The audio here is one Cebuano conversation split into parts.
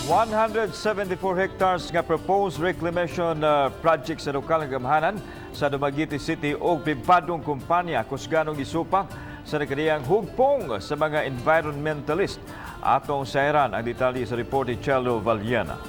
174 hectares nga proposed reclamation project sa lokal nga gamhanan sa Dumaguete City o pribadong kumpanya kusganong gisupak sa nagkaniyang hugpong sa mga environmentalist. Atong sayran ang detalye sa report ni Chelo Valiana.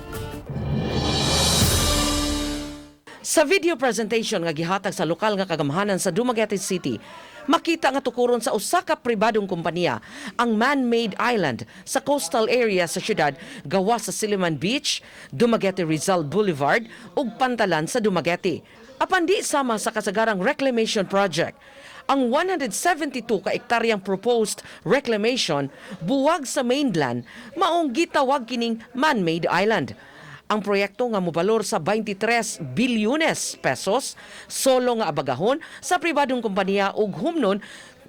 Sa video presentation nga gihatag sa lokal nga kagamhanan sa Dumaguete City, makita nga tukuron sa usa ka pribadong kompanya ang man-made island sa coastal area sa syudad gawas sa Silliman Beach, Dumaguete Rizal Boulevard ug Pantalan sa Dumaguete. Apan di sama sa kasagarang reclamation project, ang 172 ka ektaryang proposed reclamation buwag sa mainland maong gitawag kining man-made island. Ang proyekto nga mobalor sa 23 bilyones pesos solo nga abagahon sa pribadong kompanya ug humnon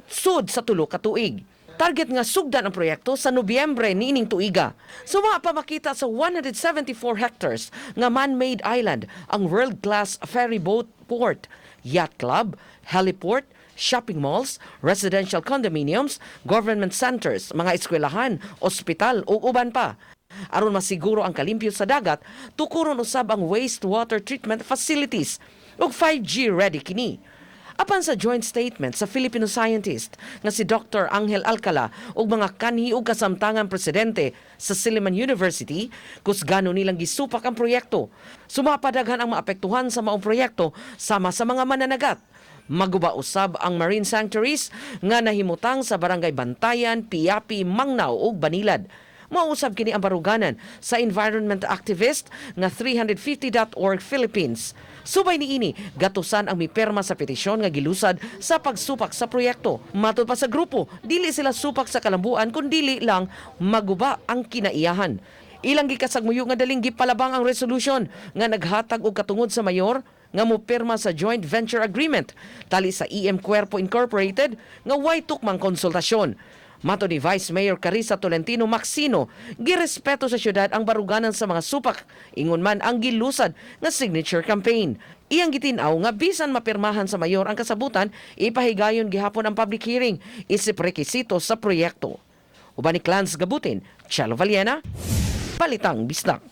sud sa 3 ka tuig. Target nga sugdan ang proyekto sa Nobyembre niining tuiga. Suma pa makita sa 174 hectares nga man-made island ang world-class ferry boat port, yacht club, heliport, shopping malls, residential condominiums, government centers, mga eskwelahan, ospital ug uban pa. Aron masiguro ang kalimpyo sa dagat, tukuron usab ang wastewater treatment facilities ug 5G ready kini. Apan sa joint statement sa Filipino scientist nga si Dr. Angel Alcala ug mga kanhi ug kasamtangan presidente sa Silliman University, kusgano nilang gisupak ang proyekto. Sumapadaghan ang maapektuhan sa maong proyekto sama sa mga mananagat. Maguba usab ang marine sanctuaries nga nahimutang sa barangay Bantayan, Piapi, Mangnao ug Banilad. Mausab kini ang baruganan sa environment activist nga 350.org Philippines. Subay niini, gatusan ang mipirma sa petisyon nga gilusad sa pagsupak sa proyekto. Matod pa sa grupo, dili sila supak sa kalambuan kun dili lang maguba ang kinaiyahan. Ilang gikasagmuyo nga daling gipalabang ang resolution nga naghatag og katungod sa mayor nga mopirma sa joint venture agreement tali sa EM Cuerpo Incorporated nga way tukmang konsultasyon. Matod ni Vice Mayor Carissa Tolentino Maxino, girespeto sa syudad ang baruganan sa mga supak, ingon man ang gilusad nga signature campaign. Iyang gitin-aw nga bisan mapirmahan sa mayor ang kasabutan, ipahigayon gihapon ang public hearing isip rekisito sa proyekto. Uban ni Clans Gabutin, Chelo Valiena, Balitang Bisdak.